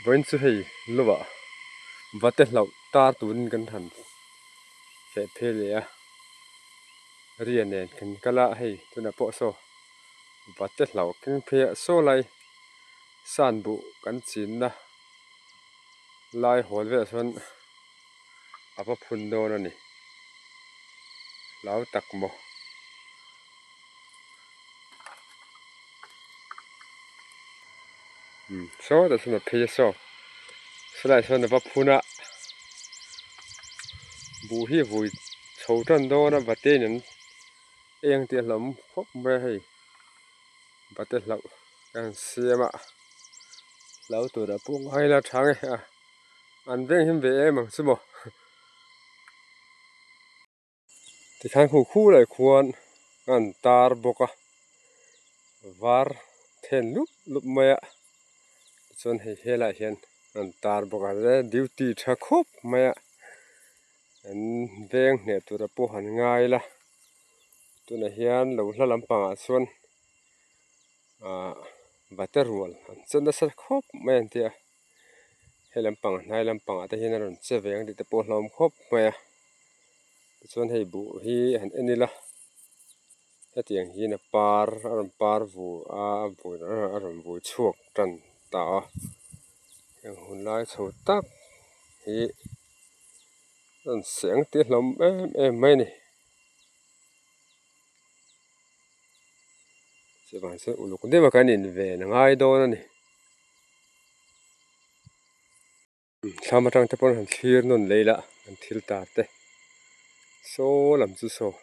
Vawiin chu hei lovah vate hlauh tar turin kan han feh phei leh a, ria nen kan kal a hei tunah pawh saw vate hlauh keng phei ah saw lai san buh kan chinna lai hawl velah sawn a va phun dawn a ni hlau tak maw. Sawtah sawn a phei a saw sawlaiah sawn a va phun a buh hi vui chho tan dawn a vate in an eng tih a hlauhawm khawp mai a hei vate hlauh an siam a hlau tur a pawh ngai la tha nge a an veng him ve em ang chu maw. Tikhan khu khu lai khuan an tar bawk a var then lup lup mai a tichuan hei helaiah hian an tar bawk a duty tha khawp mai a an veng hneh tura pawh han ngai la tunah hian lo hla lampangah chuan ahh bate rual an che nasa khawp mai an ti a. He lampang hnai lampangah te hian a rawn che ve ang tih te pawh a hlauhawm khawp mai a tichuan hei buh hi han en ila hetiang hian a par a rawn par vu a a rawn vui chhuak tan ta a heng hun lai chho tak hi a rawn seng tih a hlauhawm em em mai a ni. Chuvang chuan uluk deuh a kan inven a ngai dawn a ni. Thlam atang te pawn han thlir nawn leh ila an thil tar te saw lam chu saw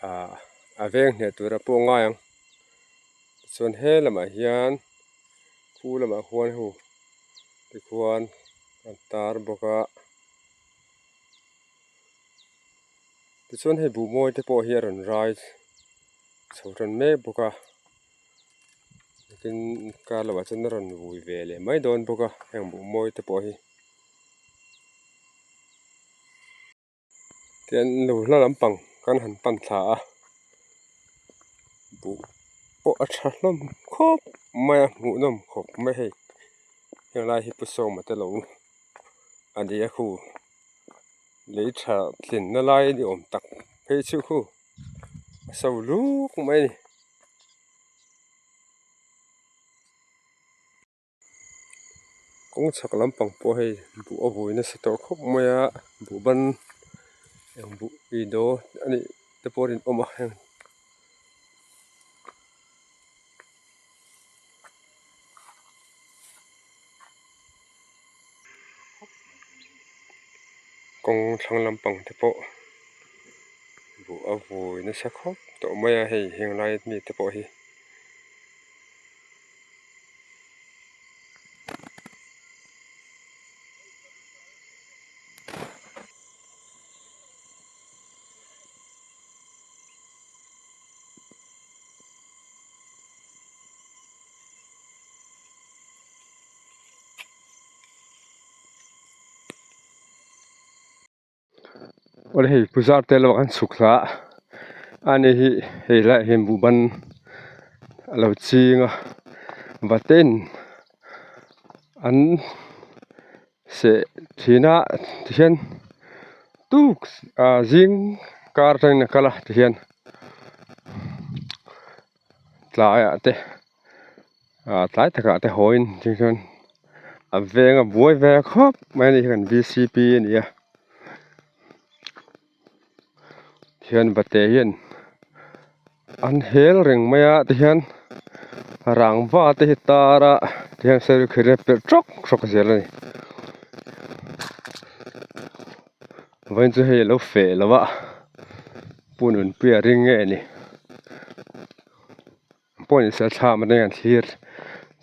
ah a veng hneh tura pawh a ngai ang tichuan he lamah hian khu lamah khuan hu tikhuan an tar bawk a. Tichuan hei buh mawi te pawh hi a rawn rai chho tan mek bawk a tin kar lamah chuan a rawn vui ve leh mai dawn bawk a heng buh mawi te pawh hi. Tian lo hla lampang kan han pan thla a buh pawh a tha hlawm khawp mai a hmuhnawm khawp mai hei helai hi pu sawma te lo a ni a khu. Lei tha tlinna lai ni awm tak phei chu khu a so luk mai a ni. Kawng chhak lampang pawh hei buh a vui nasa tawh khawp mai a buh ban eng buh i daw a nih te pawh a rinawm a heng. Kawng thlang lampang te pawh buh a vui nasa khawp tawh mai a hei heng lai mi te pawh hi. Awle hei pujar te lo an chhuk hla a ani hi hei laiah hian buhban a lo ching a vaten an seh thin a tihian tuk ah zing kar atangin a kal a tihian tlaiah te. Ah tlai takah te hawiin tih chuan a veng a buai ve khawp mai a ni hian v c p a ni a tihian vate hian an hel reng mai a tihian rangva te hi tar a tihian serkhir a perh tawk tawk zel a ni vawiin chu hei a lo feh lo a pu nunpuia ring nge ni. Pawhin serthlam atangin an thlir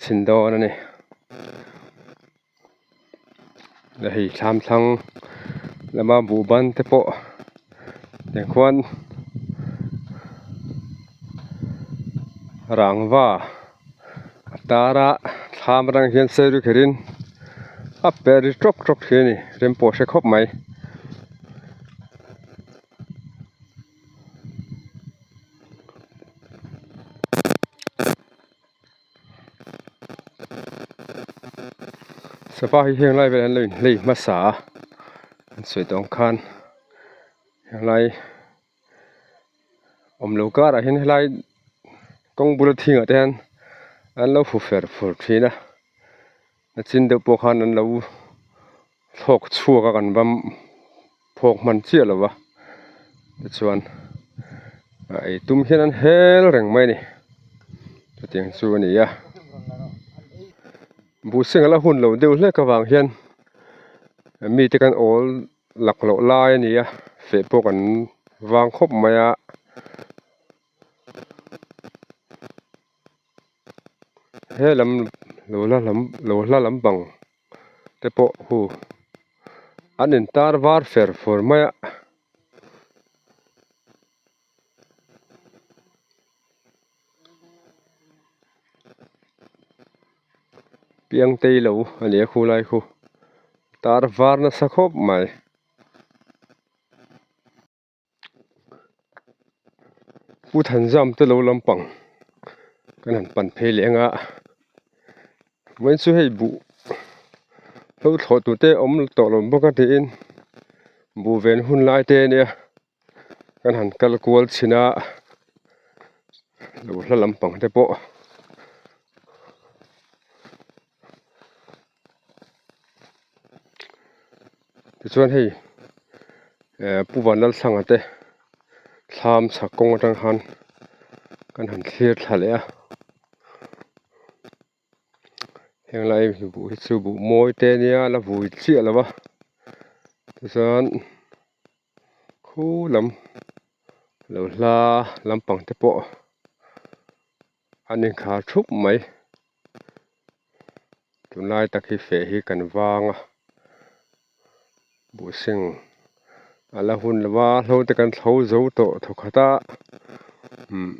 chhin dawn a ni leh hei thlam thlang lama buh ban te pawh tiang khuan rangva a tar a thlam atang hian sei ru kherin a per ri tawk tawk thin a ni rem pawh a hre khawp mai. Sava hi heng lai velah hian lo inhlei hmasa a an sawi tawh ang khan helai awm lo karah hian helai kawng bula thingah te hian an lo fu fer fur thin a nachin deuh pawh khan an lo thlawk chhuak a kan va phawk hman chiah lo va tichuan a ei tum hian an hel reng mai a ni chutiang chu a ni a buhseng a la hun lo deuh hlek avang hian mite kan awl laklawh lai a ni a feh pawh kan vang khawp mai a. He lam lo la lam lo hla lampang te pawh hu an intar var fer fur mai a. Piangtei lo a ni a khulai khu tar var nasa khawp mai. Pu Thanzam te lo lampang kan han pan phei leh anga vawiin chu hei buh hlo thlawh tur te awm tawh lo bawk a tiin buh ven hun lai te ania kan han kal kual chhin a lo hla lampang te pawh. Tichuan hei eh Pu Vanlalthlanga te thlam chhak kawng atang khan kan han thlir thla leh a henglai buh hi chu buh mawi te ania la vui chiah lo va tichuan khu lam lo hla lampang te pawh an inkhar thup mai. Tunlai tak hi feh hi kan vang a, buhseng a la hun lo va, hlo te kan thlo zo tawh thawkhat a, umm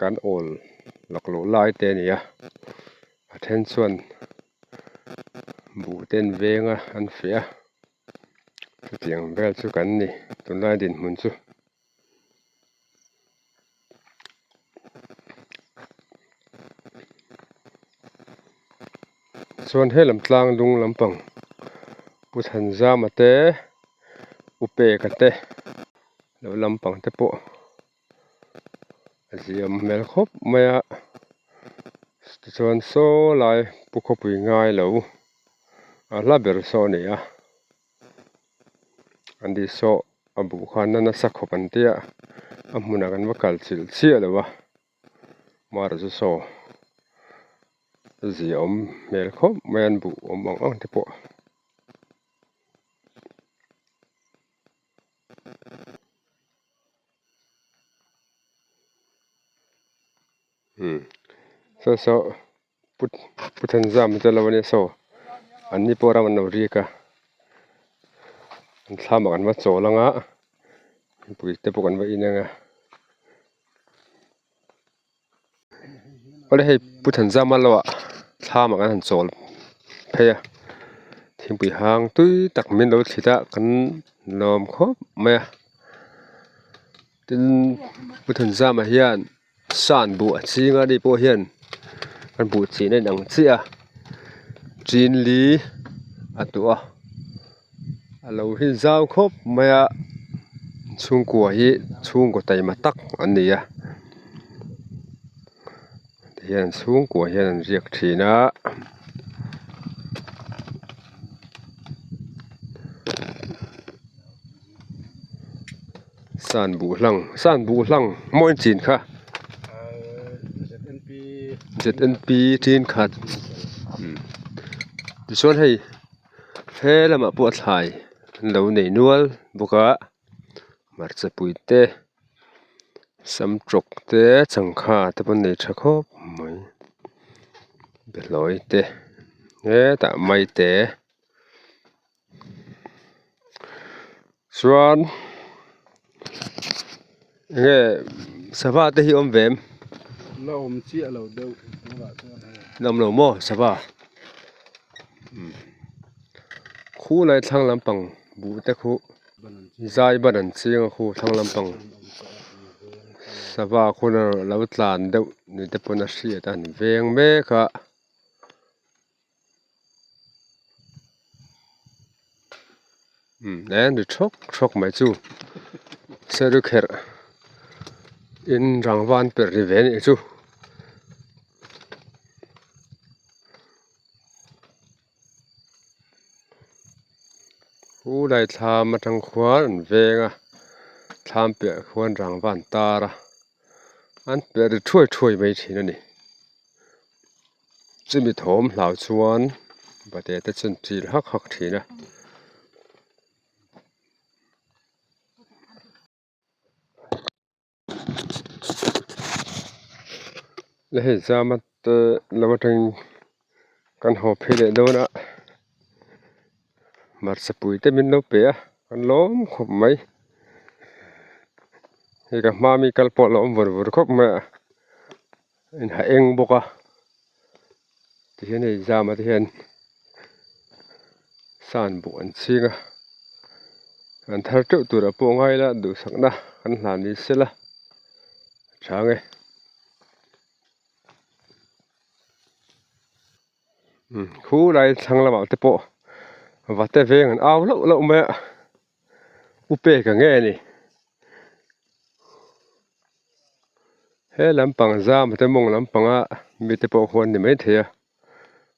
kan awl laklawh lai te a ni a, a then chuan buh te an veng a an feh a, chutiang vel chu kan ni tunlai dinhmun chu. Chuan helam tlang dung lampang Pu Thanzama te U Peka te lo lampang te pawh a ziam hmel khawp mai a tichuan saw lai Pu Khawpui ngai lo a hla ber saw a ni a. An tih saw a buh khan a nasa khawp an tia a hmunah kan va kal chilh chiah lo a mara chu saw zia awm hmel khawp mai a an buh awm ang ang te pawh. Saw saw Pu Thanzam te lo ania saw an ni pawh ram an lo riak a an thlam ah kan va chawl anga mipui te pawh kan va in anga awle hei Pu Thanzama lo ah thlam ah kan han chawl phei a thingpui hang tui tak min lo thlit a kan lawm khawp mai a tin Pu Thanzama hian. San buh a ching a ni pawh hian an buh chin a inang chiah a chin li a tuah a a lo hi zau khawp mai a chhungkua hi chhungkaw taima tak an ni a tihian chhungkua hian an riak thin a. San buh hlang san buh hlang mawi chin kha ZNP tin khat tichuan hei he lamah pawh a thlai an lo nei nual bawk a hmarcha pui te samtawk te changkha te pawh an nei tha khawp mai behlawi te hetah maite. Chuan enge sava te hi awm ve em? La awm chiah lo deuh tunah chuan hei. La awm lo maw sava? Khulai thlang lampang buh te khu zai ban an chiang a khu thlang lampang sava khuan a lo tlan deuh ni te pawn a hriat a an veng mek a. Umm en ri thawk thawk mai chu seru kherh in rangva an perh ri ve anih chu. Pu lai thlam atang khuan an veng a thlam piah khuan rangva an tar a an perh ri thuai thuai mai thin a ni. Chumi thawm hlau chuan bate te chuan chil hak hak thin a. Le hei zama te lam atangin kan haw phei leh dawn a hmarcha pui te min lo pe a kan lawm khawp mai hei ka hma mi kal pawh a lo awm vur vur khawp mai a. In ha eng bawk a tihian hei zama te hian san buh an chhing a an thar teuh turah pawh ngai ila duhsakna kan hlan ni sela a chang e. Khu lai thlang lamah te pawh vate veng an au loh loh mai a u pek ang nge ni. He lampang zam te mawng lampanga mite pawh khuan ni maithei a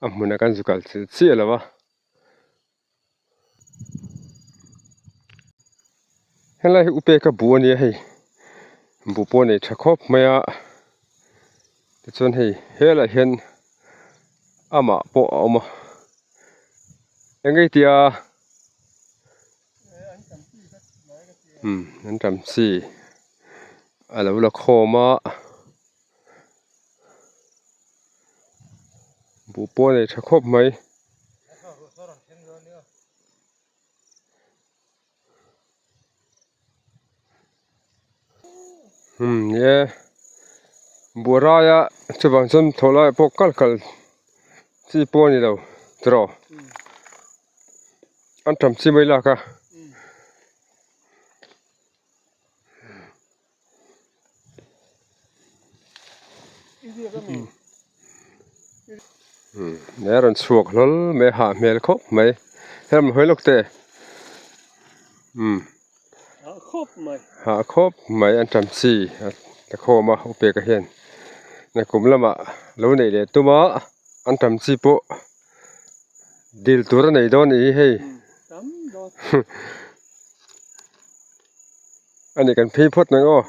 a hmunah kan zu kal chilh chiah lo a. Helai hi upeka buh a ni a hei buh pawh a nei tha khawp mai a tichuan hei helaiah hian amah pawh a awm a eng nge tia umm an tam chi a lo la khawm a buh pawh a nei tha khawp mai. Umm nie buh raia chuvang chuan thaw laiah pawh kal kal chi pawh a ni lo tiraw an tam chi mai lak a. Umm a rawn chhuak hlawl mai a hah hmel khawp mai hei rawn hawi lawk teh umm hah khawp mai an tam chi a khawm a upeka hian nakum lamah lo neih leh tum a an tam chi pawh dil tur a nei dawn a nih hi hei. A ni kan phei phawt mai aw.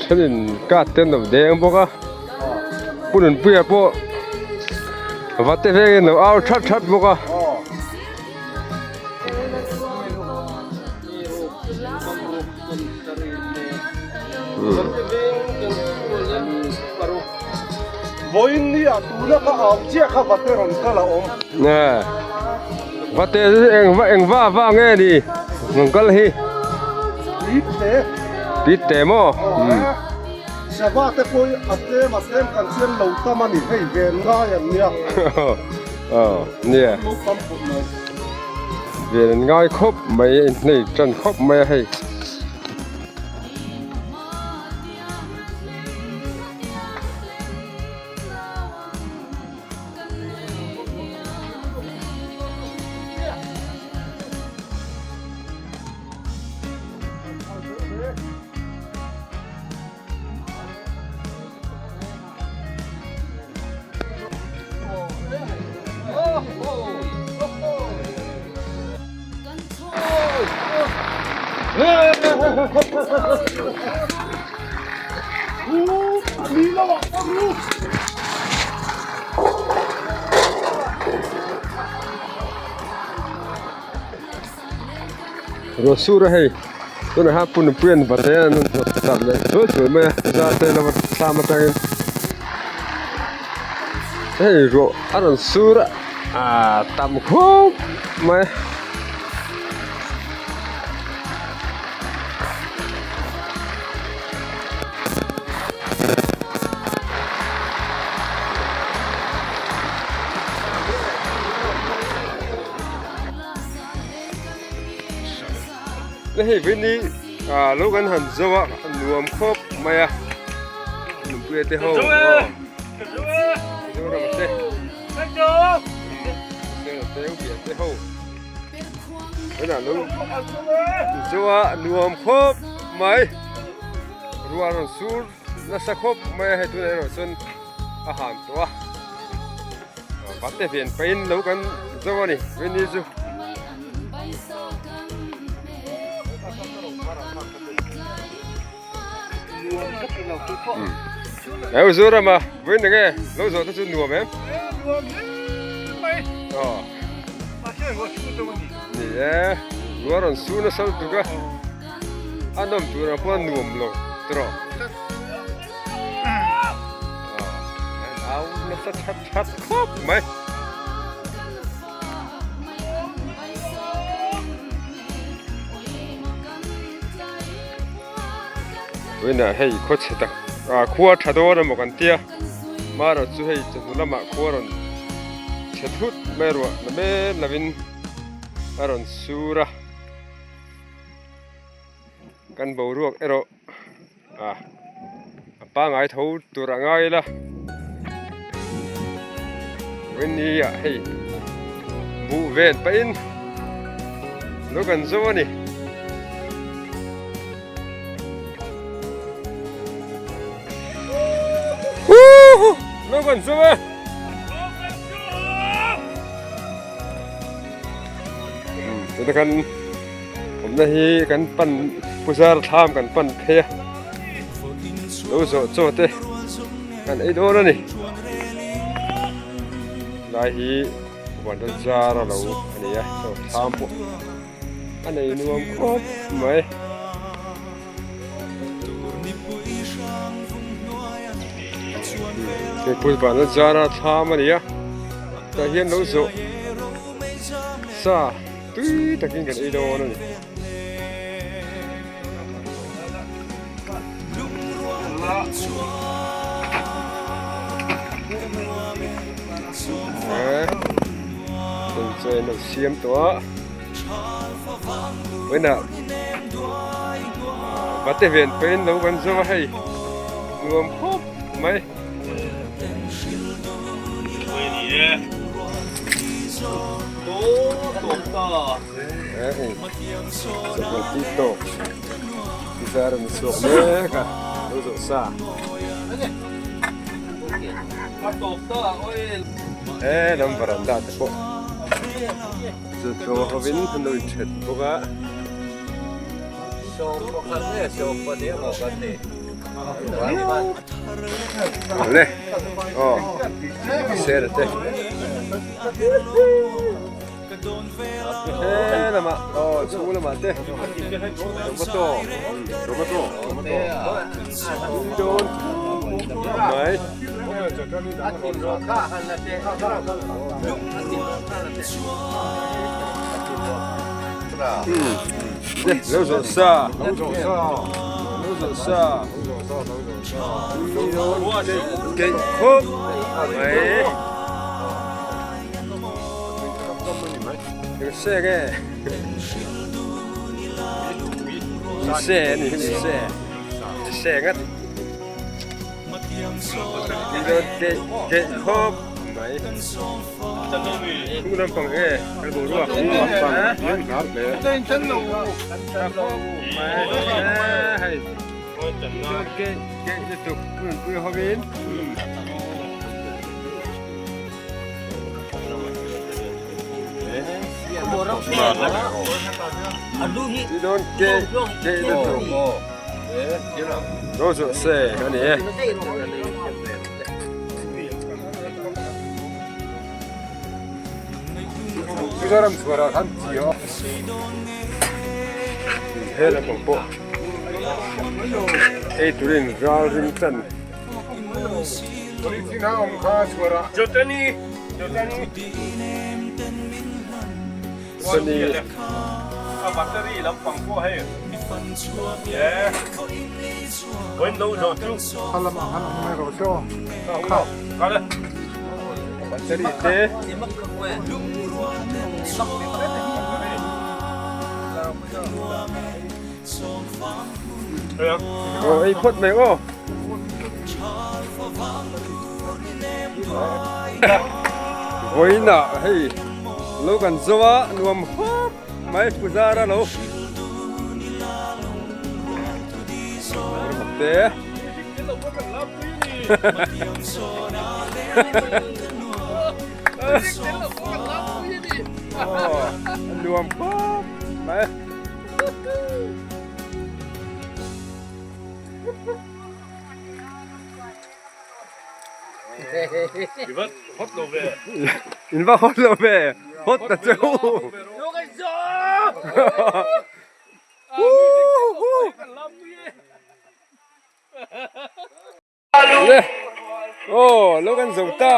Thenin card te an lo deng bawk a Pu Nunpuia pawh va te vengin lo au that that bawk a. Vawiin ni ah tuna ka au chiah kha vate rawn kal a awm. Nge vate chu eng va eng va va nge ni rawn kal hi. Pit te. Pit te maw. Sava te pawh hi a tlem a tlem kan chuan lo tam a ni hei ven ngai an nia. Aw nia. Lo tam khawp mai. Ven an ngai khawp mai a inhnei tan khawp mai a hei. Ruah sur a hei tunah hian punpui an va te an rawn hnawt chak leh chuai chuai mai a zar te lama thlam atangin hei ruah a rawn sur a aaa tam khawp mai. Hei vini ah lo kan han zo a nuam khawp mai a nupui te ho Mizoram te te ho Hena lo zo a nuam khawp mai ruah rawn sur nasa khawp mai a hei tunah erawh chuan a han tawh a. Vate ven pahin lo kan zo a ni veni chu. Hei Zoram a vawiin enge lo zawh te chu nuam em? Aw. Ni e, ruah rawn sur nasa lutuk a, a nawm tur ang pawh a nuam lo tawh. Au nasa that that khawp mai. Vawiinah hei khaw chhe tak ah khua tha dawn emaw kan tia marawh chu hei chawhnu lamah khua rawn chhe thut mai ruah na men lovin a rawn sur a kan boruak erawh. A a pangai tho tur a ngai ila Winnie ah hei buh ven pahin lo kan zo a ni. Woohoo lo kan zo a. Tuna kan awmna hi kan pan puzar thlam kan pan phei a lo zawh chaw te kan ei dawn a ni lai hi huan a zar a lo a ni a chaw thlam pawh a nei nuam khawp mai. Hei van a zar a thlam a ni a tah hian lo zawh sa tui takin kan ei dawn a ni. Chawi an lo siam tawh a. Vawiinah vate ven pahin lo kan zo a hei nuam khawp mai. He lam varanda te pawh chu chaw hovin an lo inthen bawk a. Awle aw sera te he lamah aw chhung lamah te tomato tomato tomato tui dawn mai. Lo zawh sa lo zawh sa lo zawh sa tui dawn keih khawp mai. Eng se nge ui se a ni ui se ui se ngat tui dawn keih keih khawp mai chung lampang nge kan boruak tha khawp mai hei tui dawn keih keih lutuk hmunpui hovin. Ti dawn ke ke na tur lo zawh se a ni e. Mizoram chhuarah khan chi a he lampang pawh ei turin ral ring chan. Sani Battery te Aw ei phawt mai aw. Vawiinah hei lo kan zo a nuam hawp mai puzara lo te nuam khawp mai. In va hot lo ve hot ta che u. Le aw lo kan zo ta.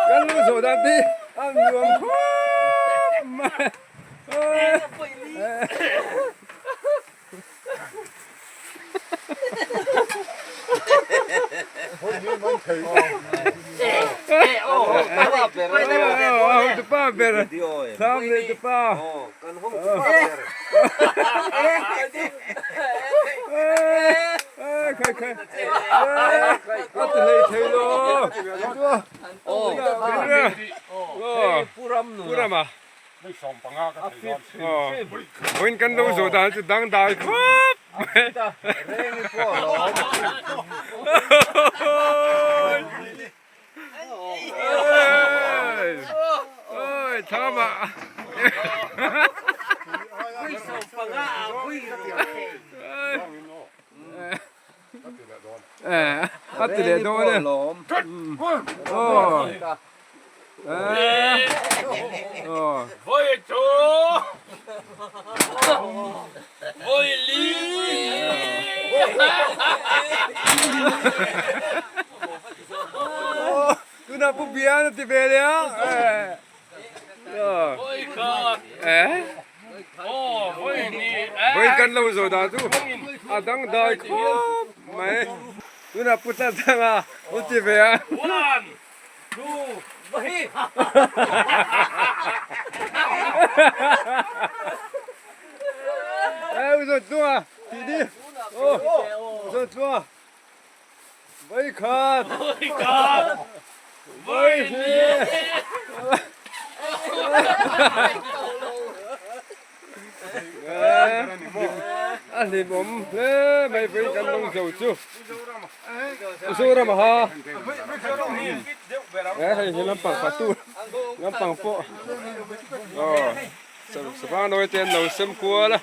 Kan lu zawh dan te a nuam khawp mai. Tupa ber thlam leh tupa. Khai khai. A ti hlei thei lo. Puram a. Vawiin kan lo zawh dan chu dangdai khawp mai. Oi thama. A ti leh dawn e. Tunah Pu Bian a ti ve leh a. Vawi kan lo zawh dan chu a dangdai khawp mai. Tunah Pu Tlathanga a ti ve a. Ê, rồi tua, chị đi. Ô, rồi tua. Vây khát. Vây khát. Vây A hlimawm hle mai vawi kan lawng zo chu. Zoram ha. He hei hi lampang patu lampang pawh aw savang nawi te an lo sem kual a.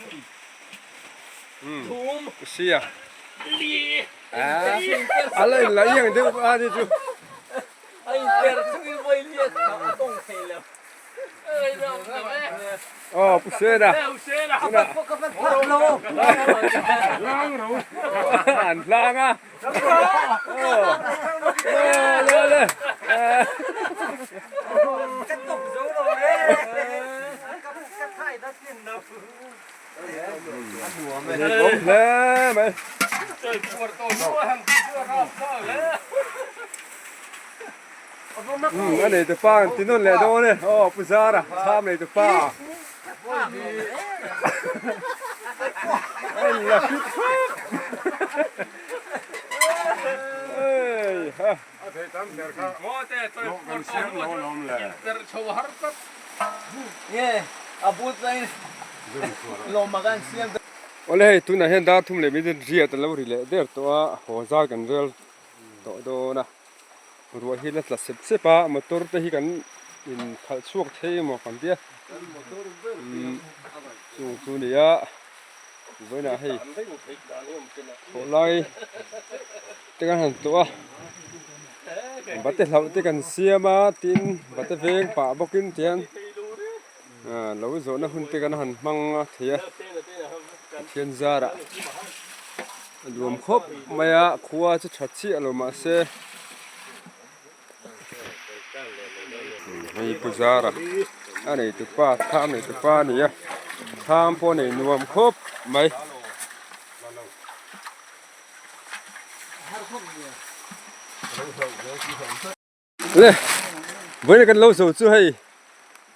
Um sia. A la in la iang deuh a ni chu. Aw Pu Sena an hlang a aw le le. Awm hle mai. A nei tu pa an ti nawn leh dawn e. Aw Pu Zara thlam nei tu pa. A in la fit khawp. Hei ha. Awle hei tunah hian dar thum leh minute riat a lo ri leh der tawh a haw zai kan rel tawh dawn a ruah hi la tla sep sep a motor te hi kan in khalh chhuak thei emaw kan tia chung chu a ni a vawiinah hei thawh lai te kan han tlawh a bate hlauh te kan siam a tin bate veng pah bawkin tihian lo zawhna hun te kan han hmang a thei a Pathian zarah a nuam khawp mai a khua chu tha chiah lo mahse hei pu zara a nei tu pa thlam nei tu pa a ni a thlam pawh a nei nuam khawp mai. Le vawiin kan lo zo chu hei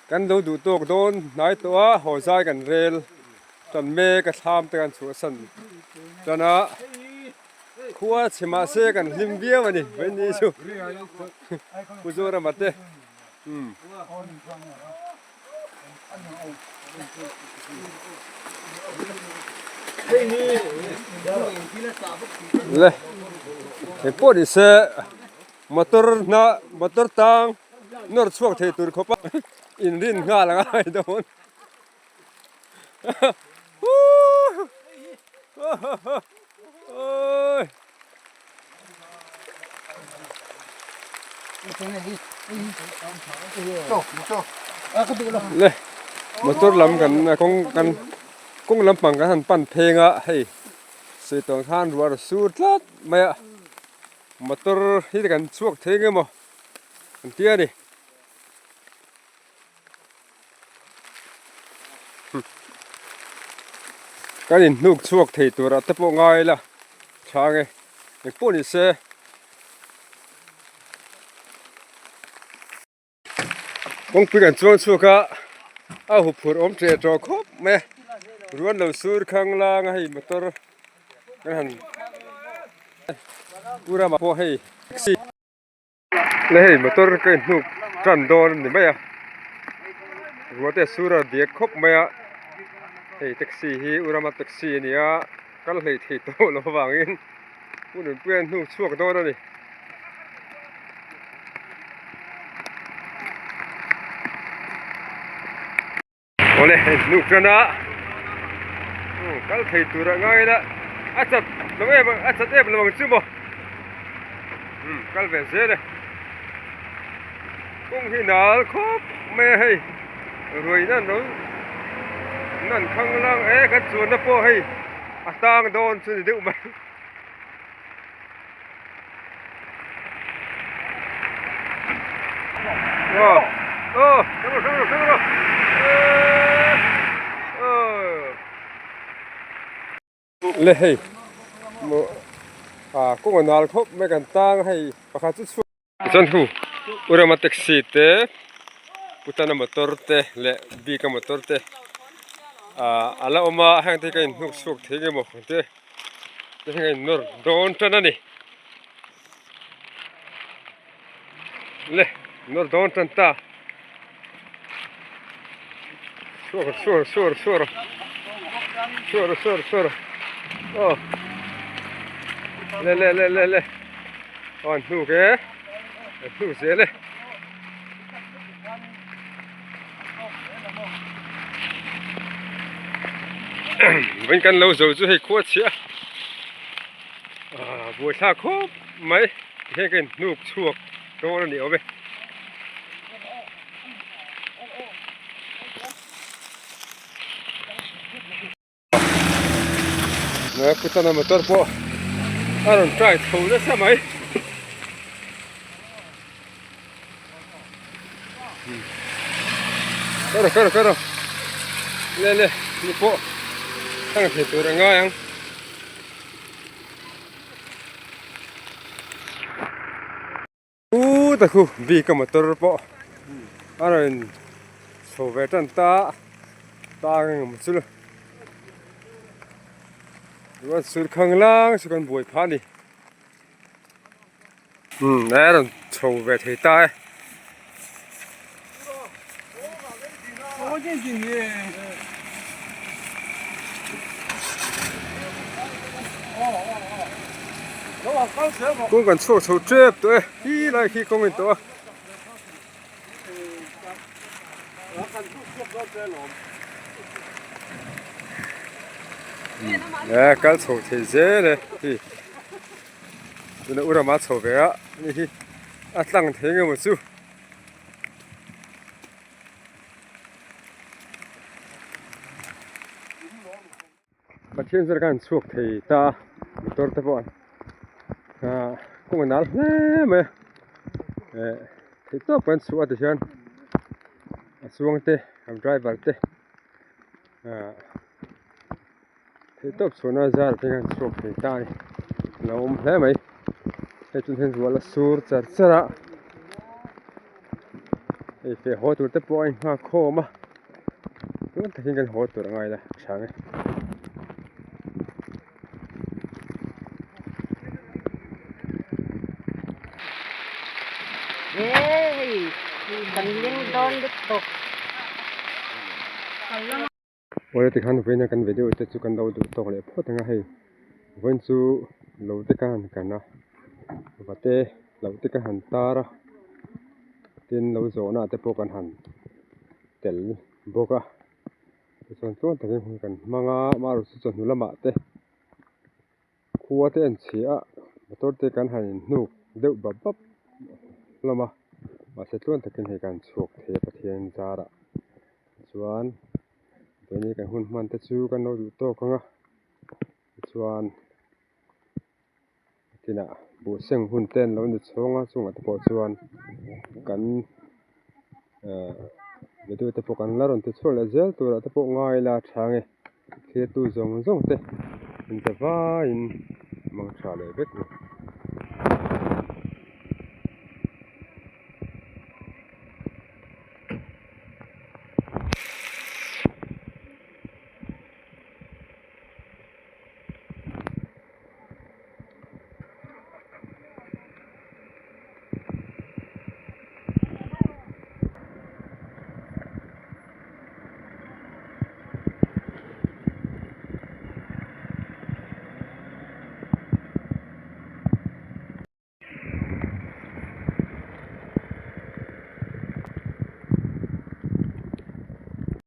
kan lo duh tawk dawn hnai tawh a haw zai kan rel tan mek a thlam te kan chhuahsan tan a khua chhe mahse kan hlim viau a ni vawiin ni chu Pu Zorama te umm. Le eng pawh ni se motor hna motor tang nawr chhuak thei tur khawp a inrin nghal ang a ngai dawn Oi. Le motor lam kan kawng kan kawng lampang kan han pan pheng a hei sawi tawng khan ruah a sur tlat mai a motor hi kan chhuak thei ang emaw an tia a ni. Kan inhnuk chhuak thei turah te pawh ngai ila chhang e engpawh ni se. Kawngpui kan chuang chhuak a a huphurh awm ṭeh ṭawh khawp mai a ruan lo sur khang lang a hei motor kan han pu ramah pawh hei taxi. Le hei motor ka inhnuk tan dawn a ni mai a ruah te a sur a diak khawp mai a hei taxi hi u rama taxi a ni a kal hlei thei tawh loh avangin pu nunpuia an hnuk chhuak dawn a ni. Awle hei hnuk tan a kal thei tur ah ngai ila a chat lo em a chat em lo ang chu maw umm kal ve zel e kawng hi nal khawp mai a hei ruai nan lo nan khang lang e kan chuanna pawh hei a tang dawn chu ni deuh mai. Le hei a kawng a nal khawp mai kan tang hei pakhat chu chhuak chuan hu urama taxi te putana motor te leh bike a motor te ah ala awm a heng te hi ka inhnuk chhuak thei nge maw te. Heng a innawr dawn tan a ni. Le, nawr dawn tan ta. Chhuak chhuak chhuak chhuak chhuak chhuak chhuak aw le le le le le aw an hnuk e an hnuk zel e. Vawiin kan lo zo chu hei khua chhia ah buaithlak khawp mai heng ka inhnuk chhuak dawn a ni awm e. Kutana motor pawh a rawn try chho nasa mai. Kar kar kar le le ni pawh. Tlang thei tur a ngai ang. U ta khu bike a motor pawh a rawn chho ve tan ta tang eng emaw chu chuan sur khang lang chu kan buai phah a ni umm a rawn chho ve thei ta e. Kawng kan chhuak chho tep tawh e hi lai khi kawng in tawh a. E kal chho thei zel e hi tuna u rama chho ve a ni hi a tlang thei nge maw chu. Pathian zawk khan chhuak thei ta a motor te pawh ah kawng a nal hle mai a eh theih tawp kan chhuah a tihian a chuang te a driver te ah theih tawp chhuahna zar te khan chhuak thei ta a ni a lo awm hle mai hei chu hian ruah la sur char char a hei feh haw tur te pawh a inghak khawm a tun takin kan haw tur a ngai la chang e. Hei kan leng dawn lutuk. Awle tikhan vawiin a kan video te chu kan lo duh tawk leh phawt ang a hei vawiin chu lo te ka han kan a va te lo te ka han tar a tin lo zawhna te pawh kan han tel bawk a tichuan tluang takin hun kan hmang a amaherawhchu chawhnu lamah te khua te an chhia a motor te kan han inhnuk deuh bap bap hlawm a mahse tluang takin hei kan chhuak thei a Pathian zarah chuan keini kan hun hman te chu kan lo duh tawk ang a tichuan tinah buh seng hun te an lo ni chhawng a chungah te pawh chuan kan ehh video te pawh kan la rawn ti chhuak leh zel turah te pawh ngai ila a tha ang e. Thirtu zawng zawng te in ta vaiin mang tha leh vek mai.